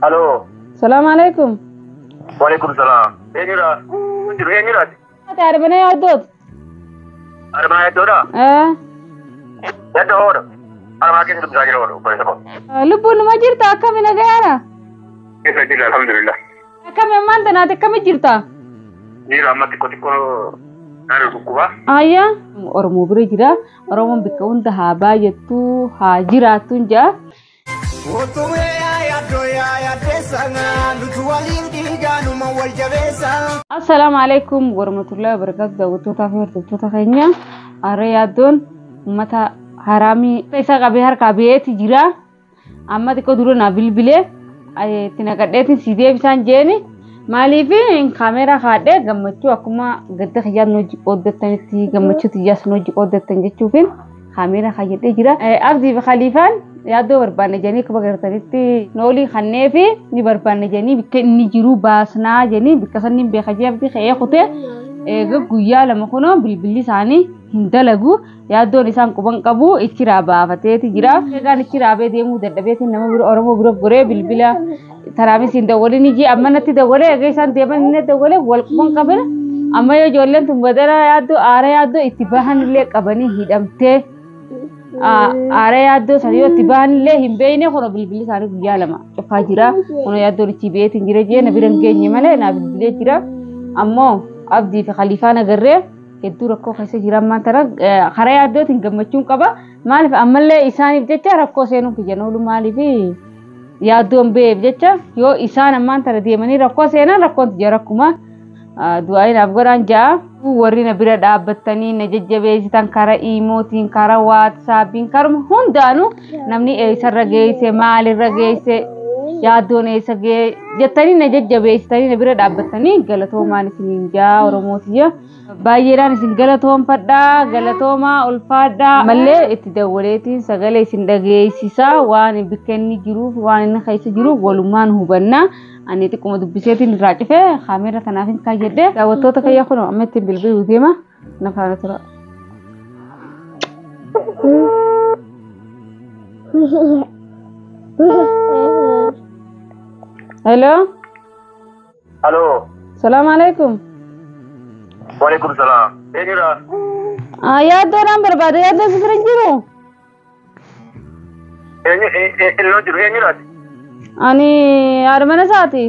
Aloo. Salaam alaikum. Waalaikum salaam. Eenyudha? Jiru eenyudha? Ati haadha yaaddooti. Haadha yaaddoodha? Eh. Yaadda hoodha. Haadha keessa dubbisaa jira hoodha obboleessa koo. Lubbuun numa jirta akkami nagayaadha? Keessa jira alhamdulillah. Akkami ammaan tanaati akkami jirta? Jira amma xiqqoo xiqqoo naannoo dhukkuba. Ayyaa. Oromoo bira jira. Oromoon bakka hunda haa baay'attu haa jiraattu jaa. Assalaamu alaikum warahmatullahi wabarakatuh. Daawwattootaa fi hordoftoota keenya har'a yaaddoon uummata haraamii isa qabee harkaa ba'eeti jira. Amma xiqqoo dura naa bilbilee itti naqadheetiin si deebisaan jeeni. Maaliif kaameeraa kaadhee gammachuu akkuma gadda kiyyaan nu hojii qooddattanitti gammachuu xiyyaas nu hojii qooddattan jechuufin kaameeraa kaayyadhee jira. Abdii fi Khaliifaan yaaddoo barbaanne jedhanii akkuma agartanitti noolii kannee fi ni barbaanne jedhanii bakka inni jiru baasnaa jedhanii bakka sanni beeka jee abdii ka'ee kutee eega guyyaa lama kunoo bilbilli isaanii hin dalagu yaaddoon isaan quban qabu ichiraa baafateeti jira. Eegaan ichiraa bee deemuu dadhabeetiin nama bira Oromoo bira goree bilbila taraamis hin dawwalin ijji amma natti dawwalee eega isaan deeman inni dawwalee wal quban qaban amma yoo ijoolleen tun badara yaaddoo aara yaaddoo itti bahan illee qabanii hidhamtee aara yaaddoo sana yoo itti bahan illee hin beekne kun bilbilli isaanii guyyaa lama cufaa jira. Kun yaaddoon ichi beetiin jira jee na bira hin geenye malee naa bilbilee jira. Ammoo Abdii fi Khaliifaan agarree hedduu rakkoo keessa jiran maan tana karaa yaaddootiin gammachuun qaba. Maaliif ammallee isaaniif jecha rakkoo seenuun kiyyan oolu maaliif yaaddoon ba'eef jecha yoo isaan ammaan tana deemanii rakkoo seenan rakkoon tiyya rakkuma du'aa naaf godhaan ja'a. Warri na bira dhaabbattanii na jajjabeessitan karaa iimootiin karaa waatsaappiin karuma hundaanuu namni eessarra geesse maalirra geesse yaaddoon eessa ga'e jettanii na jajjabeessitanii na bira dhaabbattanii galatoomaan isiniin ja'a Oromootiyya. Baay'eedhaan isin galatoomfadhaa galatoomaa ulfaadhaa mallee itti dawwaleetiin sagalee isin dhageessisaa waan bakka inni jiruuf waan inni keessa jiruuf walumaan hubanna. Ani xiqquma dubbiseetiin irraa cufee kaameera kanaaf hin kaayyadhe daawwattoota kiyya kun amma ittiin bilbiluu deema na faana tura. Hello. Aloo. Salaam alaikum. Waalaikum salaam. Eenyudha? Yaaddoodhaan barbaada yaaddoon si bira hin jiru. Eenyu jiru eenyudha? Ani haadha mana isaati.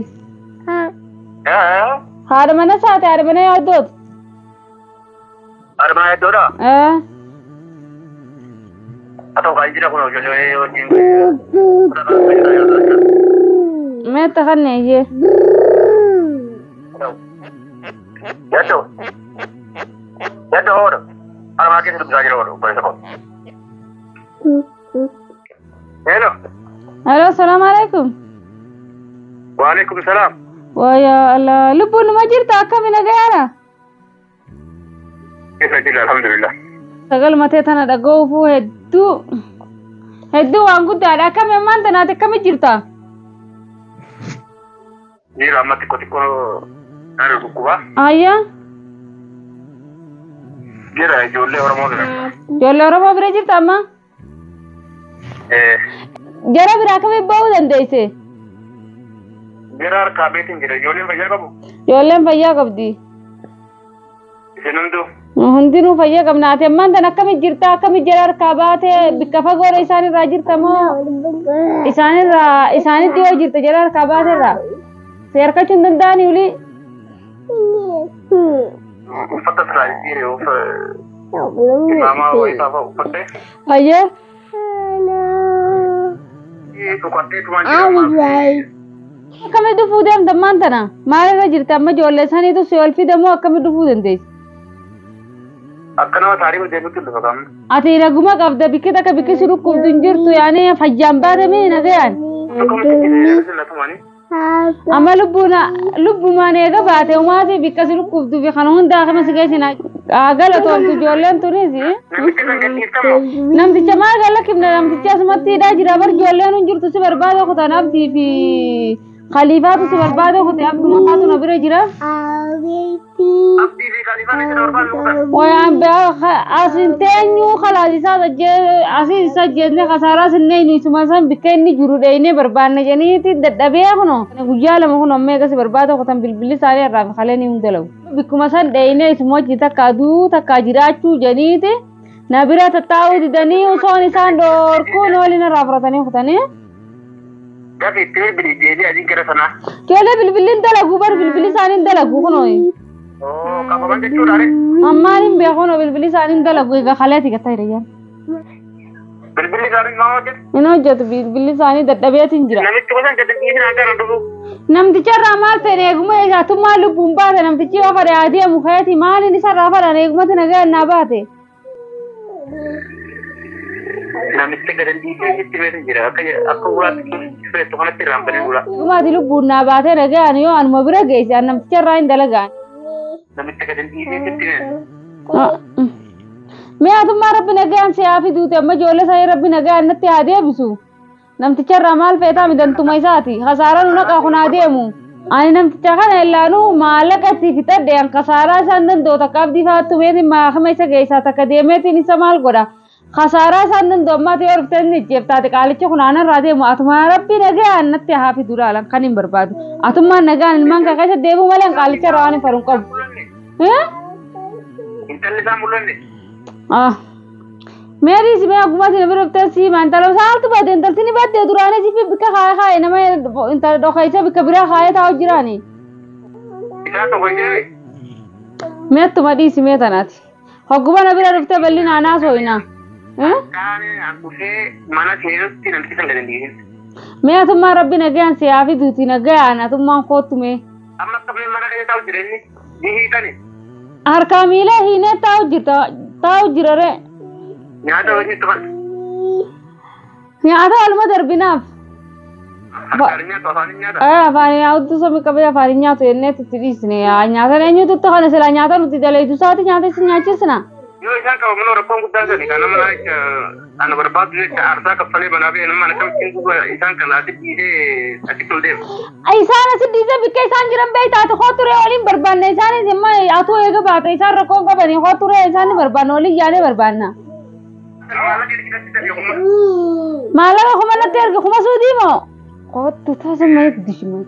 Haadha mana isaati haadha mana yaaddooti. Haadha mana yaaddoodha? Haa ta'u kan jira kun ijoollee wajjin. Meetta kanne iyyee. Yaaddoo. Yaaddoo hoodha. Haadha keessa dubbisaa jira hoodha obboleessa koo. Hello. Hello, salaam alaikum. Waalaikum salaam. Waya Allah, lubbuun numa jirta akkami nagayaadha? Keessa jira alhamdulillah. Sagal matee tana dhaga'uufuu hedduu hedduu waan guddaadha. Akkami ammaan tanaati akkami jirta? Jira amma xiqqoo xiqqoo naannoo dhukkuba. Ayyaa. Jira ijoollee Oromoo bira. Ijoollee Oromoo bira jirta amma? Jara biraa akkamiin ba'uu dandeesse? Jara harkaa beetiin jira. Ijoolleen fayyaa qabu? Ijoolleen fayyaa qabdi. Isin hunduu? Hundinuu fayyaa qabna. Ati ammaan tan akkamiin jirta? Akkamiin jara harkaa baate? Bakka fagoodha isaanirraa jirta moo isaanirraa isaanitti yoo jirta jara harkaa baaterraa? Si harkachuu hin danda'anii olii? Uffata silaa jijjiire imaamaa wayii fa'a uffatte. Ayyee. Akkamitti dhufuu deemta ammaan tana? Maalirra jirta amma ijoollee saniitu si ol fida moo akkamitti dhufuu dandeessi? Akka nama taarifa deemutti dhufa qaamni. Ati naguma qabda bikki takka bikki si dhukkubdu hin jirtu yaani fayyaan baatame nagayaan. Amma lubbumaan eega baate umaati bikka si dhukkubdu fi kana hundaa kama si geessina galatoomtu ijoolleen tunis. Namticha maal galakkifna namticha asumatti hidhaa jira bar ijoolleen hin jirtu si barbaada kutan abdii fi Khaliifaatu si barbaada kute abduma kaatu na bira jira. Abdii fi Khaliifaan isin barbaadu kutan. Wayaan asin teenyu khalaas isaa asii isa jenne kasaaraa sinnee nu isuma san bikka inni jiru dheeyne barbaanna jeniiti dadhabee kuno guyyaa lama kuno amma eegasi barbaada kutan bilbilli isaanii irraa fi kalee ni hundalagu. Bikkuma san dheeyne isuma hojii takka aduu takka jiraachuu jeniiti na bira tattaa'uu didanii osoon isaan dhorkuun waliin irraa fudhatanii kutanii. Gafi itti bilbili deebii adiin gara sanaa. Keelee bilbilli hin dalagu bar bilbilli isaanii hin dalagu kunoo. Oo qabaman jechuudha re. Ammaan hin beeku kunoo bilbilli isaanii hin dalagu egaa kaleeti gataa hiriyyaan. Bilbilli isaanii maal hojjetu? Hin hojjetu bilbilli isaanii dadhabeetiin jira. Namichi gosa gadi dhiisin hanga dhufu. Namticha irraa maal fedhe eeguma eegaatummaa lubbuun baate namtichi yoo fedhe haa deemu keeti maaliin isa irraa fedhan eegumatti nagaa naa baate. Namicha gadi dhiisee itti meeshaa jira. Akka akka uraatti fudhattu kanatti irraan banee ura. Eegumaati lubbuun naa baatee nagaan yoo anuma bira geesse an namticha irraa hin dalagaan. Namicha gadi dhiisee itti meeshaa. Mee atummaa rabbi nagaan si haa fiduuti amma ijoollee isaanii rabbi nagaan natti haa deebisu. Namticha irraa maal feetaa midantuma isaati. Kasaaraa nu naqaa kun haa deemu. Ani namticha kana illaanuu maallaqa itti fixadhe an kasaaraa isaan danda'u takka abdii faattu meetiin maakama isa geessaa takka deemeetiin isa maal godha. Kasaaraa isaan danda'u ammaati yoo dhuftee inni ijjeeftaate qaalichi kun aanan irraa deemu atumaa rabbi nagaan natti haa fidu laalan kan hin barbaadu. Atummaan nagaan ilmaan kan keessa deemuu malee an qaalicha irraa waan hin faru hin qabu. Intalli isaa mul'anne. Ah. Meerii si mee akkuma isin bira dhuftee si hima intala saaltu baate intalti ni badde duraanii si fi bikka kaayee kaayee nama intala dhokeessa bikka biraa kaayee taa'u jiraani. Isaa tokko hin jedhame. Mee attuma dhiisi mee tanaati. Hogguma na bira dhuftee bal'inaa naa sooyina. Kaanee an dhufee mana seenutti namtichi san gadi hin dhiisin. Mee atummaa rabbi nagayaan si haa fiduuti nagayaan atummaan koottu mee. Amma akka mana keessa taa'u jira inni ni hiikani. Harkaa miila hiinee taa'u jirta taa'u jira ree. Nyaata wajjin tufan. Nyaata waluma darbinaaf. Harkaan nyaatu afaan nyaata. Afaan nyaatu somi qabee afaan nyaatu jennee itti dhiisne nyaata eenyutu itti kana sila nyaata nuti daleetu isaati nyaata isin nyaachisna. Yoo isaan qabaman rakkoon guddaan sani kan nama ana barbaadu jecha aarsaa kaffalee banaa ba'e nama akkamittiin duuba isaan kana asitti dhiisee asitti ol deema. Isaan asitti dhiisee bikka isaan jiran beektaate koo turee waliin barbaanna isaanis immoo atuu eega baate isaan rakkoon qabanii koo turee isaan ni barbaanna waliin yaanee barbaanna. Maallaqa kuma natti erge kuma suudii moo? Kottu taasa maayik dishima.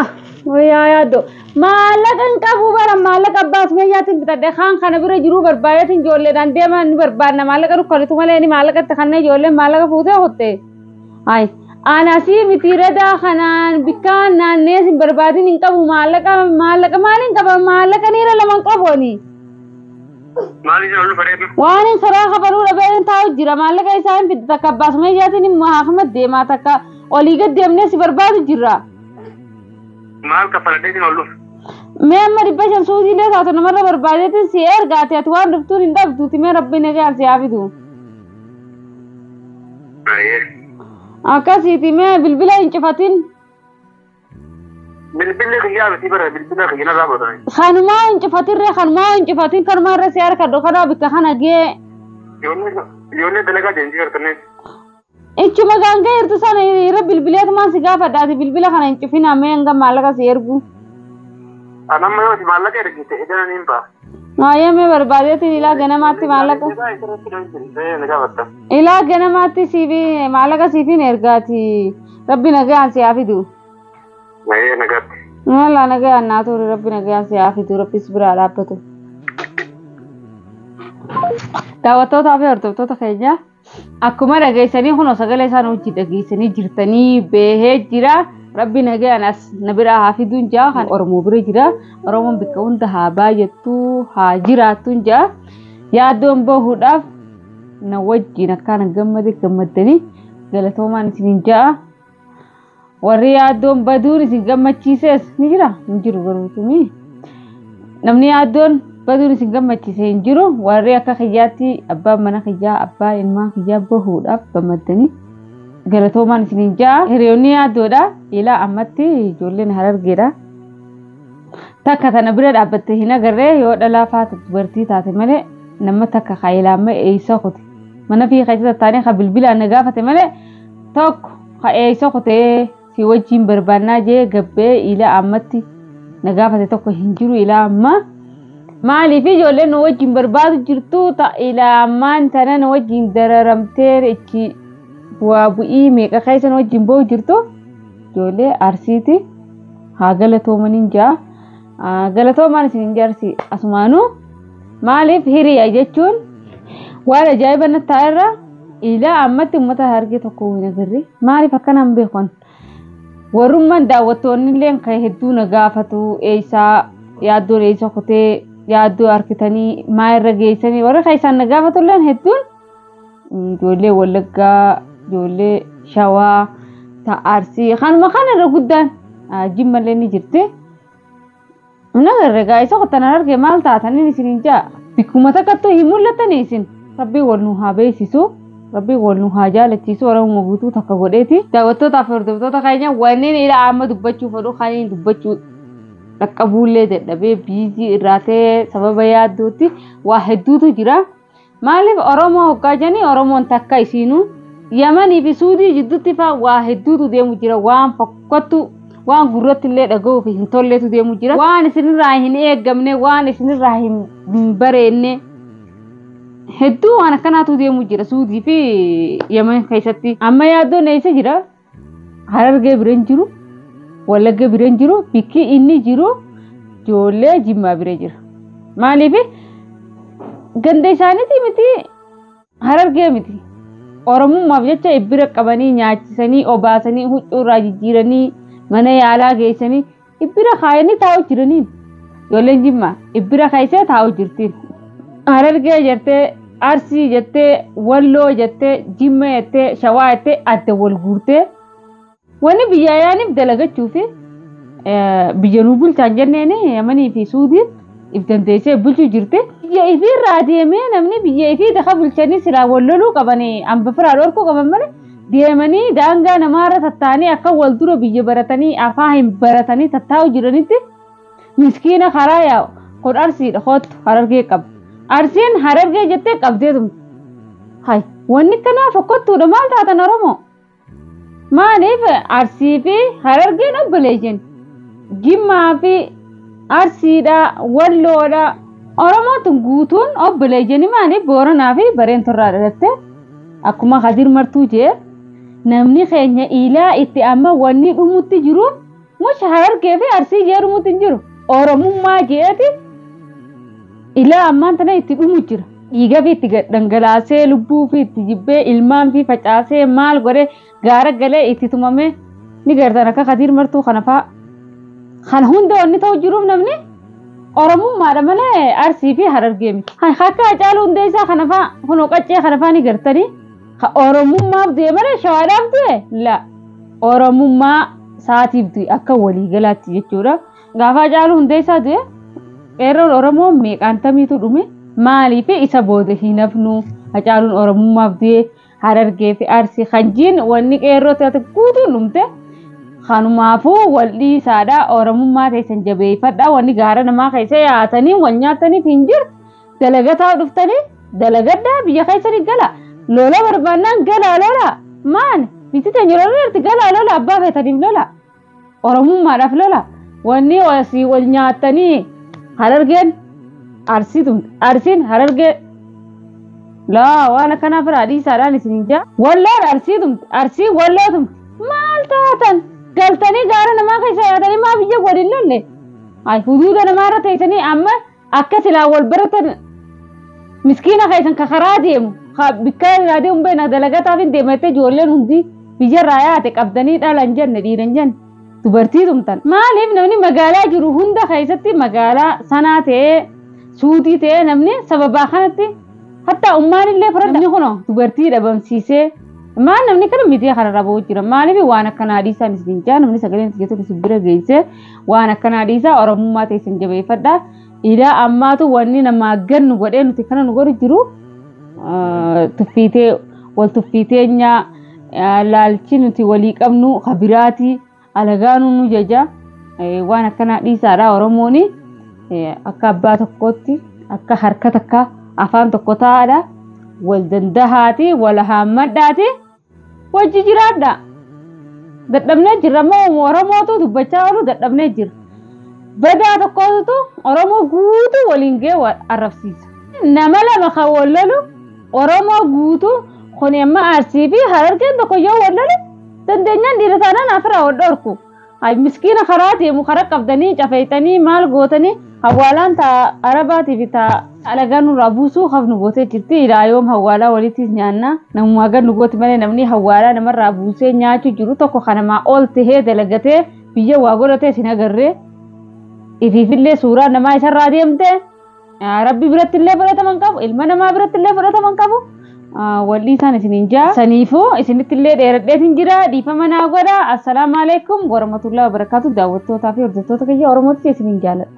Ah, wayyaa yaaddoo. Maallaqa hin qabu bara maallaqa abbaas meeyyaatiin bitadhe kaan kana bira jiruu barbaadeetiin ijoolleedhaan deeman ni barbaadna maallaqa nukkalitu malee ni maallaqa itti kannee ijoolleen maallaqa fuutee hotte. Ay, anasii miti radaa kanaan bikkaan naannees hin barbaadin hin qabu maallaqa maallaqa maaliin qaba maallaqa niira lama hin qabu ani. Maaliif ol dhufa Waan hin karaa kafaluu dhabee taa'u jira maallaqa isaa hin fidde takka abbaas meeyyaatiin immoo haakama deemaa takka olii gad deemnee si barbaadu jirra. Maal kaffaladhee isin ol dhufa? Mee amma 500 suusiilee taatu namarra barbaadeetiin si ergaate ati waan dhuftuun hin dhabduuti mee rabbi nagaan si haa fidu. Akkasiiti mee bilbila hin cufatin. Bilbilli kiyyaa miti bara bilbila kiyya narraa fudhatame. Kanumaa hin cufatin ree kanumaa hin cufatin kanumaa irra si harkadhu kanaa bikka kana gee. Ijoollee dalagaa deemtii gartanneen. Ichuma gaangee jirtu sana irra bilbileetumaan si gaafadhaati bilbila kana hin cufinaa mee hanga maallaqa si ergu. Anamma yoo maallaqa ergite hidhana niin ba'a. Maayyaa mee barbaadeetiin ilaa ganamaatti maallaqa. Ilaa ganamaatti siifi maallaqa siifin ergaati rabbi nagaan si haa fidu. Maayyaa nagaatti. Mala nagaan naa ture rabbi nagaan si haa fidu rabbis biraa dhaabbatu. Daawwattootaa fi hordoftoota keenya akkuma dhageessanii kunoo sagalee isaan hojii dhageessanii jirtanii beehee jira. Rabbi nagaan as na biraa haa fiduun jaa kan Oromoo bira jira. Oromoon bakka hunda haa baay'attu haa jiraattuun jaa. Yaaddoon bahuudhaaf na wajjin akkaan gammade gammaddanii galatoomaan isiniin jaa. Warri yaaddoon baduun isin gammachiises ni jira hin jiru garuutumi. Namni yaaddoon baduun isin gammachiise hin jiru warri akka kiyyaatti abbaan mana kiyyaa abbaa ilmaan kiyyaa bahuudhaaf gammaddanii galatoomaan isiniin jaa. Hiriyoonni yaaddoodha. Ilaa ammatti ijoolleen harargeedha. Takka tana bira dhaabbatte hin agarree yoo dhalaa faata dubartii taate malee nama takka kaayilaama eeysa kute. Mana fi keessa tattaanii ka bilbilaan na gaafate malee tokko ka eeysa kutee Si wajjin barbaannaa jee gabbee ilaa ammatti na gaafate tokko hin jiru ilaa ammaa. Maaliif ijoolleen nu wajjin barbaadu jirtu ilaa ammaan tana nu wajjin dararamtee ichi bu'aa bu'ii meeqa keessa nu wajjin ba'u jirtu ijoollee Arsiiti. Haa galatoomaniin jaa. Galatoomaan isin hin jaarsi asumaanuu maaliif hiriya jechuun waan ajaa'iba natti ta'a irra ilaa ammatti uummata Harargee tokko hin agarre maaliif akkanaan beekan warrummaan daawwattoonni illee kan hedduu na gaafatu eessaa yaaddoon eessa kutee yaaddoo harkitanii maa irra geessanii warra kan isaan na gaafatu illee hedduun ijoollee Wallaggaa ijoollee Shawaa Arsii kanuma kana irra guddaan Jimmallee ni jirti. Nagarre gaa isa qottan arge maal taataniin isin hin jaa. Bikkuma takkattuu hin mul'attanii isin. Rabbiin wal nu haa beeksisu. Rabbiin wal nu haa jaalachiisu. Oromoo guutuu takka godheeti. Daawwattootaa fi hordoftoota keenya wanneen ila amma dubbachuu fedhu kan inni dubbachuu dhaqqabuullee dadhabee biizii irraa ta'ee sababa yaaddootti waa hedduutu jira. Maaliif Oromoo hoggaa jedhanii Oromoon takka isiinuu Yamanii fi Suudii jidduutti fa'aa waa hedduutu deemu jira waan fokkattu waan gurratti illee dhaga'uuf hin tolletu deemu jira. Waan isinirraa hin eeggamne waan isinirraa hin bareenne hedduu waan akkanaatu deemu jira Suudii fi Yaman keessatti. Amma yaaddoon eessa jira? Harargee bira hin jiru, Wallagga bira hin jiru, bikki inni jiru ijoollee Jimmaa bira jira. Maaliif ganda isaaniitii miti Harargee miti. Oromummaaf jecha ibbira qabanii nyaachisanii obaasanii huccuu irraa jijjiiranii mana yaalaa geessanii ibbira kaayanii taa'u jiraniin. Ijoolleen Jimmaa ibbira kaayisee taa'u jirtiin. Harargee jettee Arsii jettee Walloo jettee Jimma jettee Shawaa jettee adda wal guurtee wanni biyya yaaniif dalagachuu fi biyya nuu bulchaan jenneen Yamanii fi Suudiin if dandeessee bulchuu jirti. Biyya ifiirraa deemee namni biyya ifii daka bulchanii silaa wal loluu qabanii hamba firaa dhorkuu qaban malee deemanii daangaa namaarra tattaanii akka wal dura biyya baratanii afaan hin baratanii tattaa'u jiranitti miskiina karaa yaa'u kun Arsiidha kootu Harargee qaba. Arsiin Harargee jettee qabdee tumte. Hay wanni kanaa fokkottuudha maal taatan Oromoo? Maaliif Arsii fi Harargeen obboleeyyan? Jimmaa fi Arsiidha, Walloodha. Oromoon tun guutuun obboleeyyanii maaliif Booranaa fi Bareentorraa dhalatte? Akkuma Kadir Martuu jee namni keenya ilaa itti amma wanni dhumutti jiru mush Harargee fi Arsii jee dhumutti hin jiru. Oromummaa jeeti ilaa ammaan tana itti dhumu jira. Dhiiga fi itti dhangalaasee lubbuu fi itti jibbee ilmaan fi facaasee maal godhee gaara galee itti tumamee ni gartan akka Kadir Martuu kana fa'a. Kan hunda wanni ta'u jiruuf namni Oromummaadha malee Arsii fi Harargee miti. Akka Hacaaluu Hundeessaa kana fa'a kunoo qaccee kana fa'a ni gartanii Oromummaaf du'e malee Shawaadhaaf du'e la Oromummaa saatiif du'e akka waliigalaatti jechuudha. Gaafa Hacaaluu Hundeessaa du'e qeerroon Oromoo meeqaantamiitu dhume maaliif isa booda hin hafnu Hacaaluun Oromummaaf du'e Harargee fi Arsii kan jiin wanni qeerroo taate guutuun dhumte. Kanumaafuu wal dhiisaadha Oromummaa teessan jabeeffadha wanni gaara namaa keessa yaatanii wal nyaataniif hin jirtu dalagataa dhuftanii dalagadhaa biyya keessanii gala lola barbaannaan galaa lola maal miti teenya lola irratti galaa lola abbaa feetaniif lola Oromummaadhaaf lola wanni asii wal nyaatanii Harargeen Arsii tumte Arsiin Harargee laa waan akkanaa firaa dhiisaadhaan isin hin jaa Walloon Arsii tumte Arsiin Walloo tumte maal taatan galtanii gaara namaa keessa yaatanii maa biyya waliin lolle ay huduuda namaa irra teessanii amma akka silaa wal baratan miskiina keessan ka karaa deemu ka bikkaa irraa deemu beena dalagataaf hin deemattee ijoolleen hundi biyya irraa yaate qabdanii dhala hin jenne dhiira hin jenne dubartii tumtan maaliif namni magaalaa jiru hunda keessatti magaalaa sanaa ta'ee suutii ta'ee namni sababaa kanatti hatta ummaan illee fudhadha namni kunoo dubartii dhabamsiisee maal namni kana miidiyaa kanarraa ba'uu jira maaliif waan akkanaa dhiisaan isin jaa namni sagaleen isin isin bira geessee waan akkanaa dhiisaa Oromummaa teessan jabeeffadha ilaa ammaatu wanni namaa gannu godhee nuti kana nu godhu jiru tuffiitee wal tuffiiteenyaa laalchi nuti walii qabnu kabiraati alagaanuu nu jaja waan akkanaa dhiisaadha Oromooni akka abbaa tokkootti akka harka takka afaan tokko taa'aadha wal dandahaati wal haammadhaati wajji jiraadha. Dadhabnee jirra ammoo Oromootu dubbachaa oolu dadhabnee jirra. Badaa tokkotu Oromoo guutuu waliin ga'ee arrabsiisa. Nama lama kan wal lolu Oromoo guutuu kuni amma Arsii fi Harargeen tokko yoo wal lolu dandeenyaan dhiira taanaan afirraa wal dhorku. Miskiina karaa deemu karaa qabdanii cafeeytanii maal gootanii hawaalaan taa Arabaatii fi taa alagaa nurraa buusuu hafnu gootee jirti. Ilaa yoom hawaalaa walittis nyaanna namumaa gad nu gooti malee namni hawaalaa namarraa buusee nyaachuu jiru tokko kanamaa ol tahee dalagatee biyya waa godhatee sin agarree. Ifiifillee suuraa namaa isarraa deemte Rabbi biratti illee fudhataman qabu, ilma namaa biratti illee fudhataman qabu. Walli isaan isiniin jaa. Saniifuu isinitti illee dheeradheetiin jira. Dhiifama naa godha. Assalaamu alaikum warahmatullahi wabarakatuh. Daawwattootaa fi hordoftoota kiyya Oromootti isiniin jaaladha.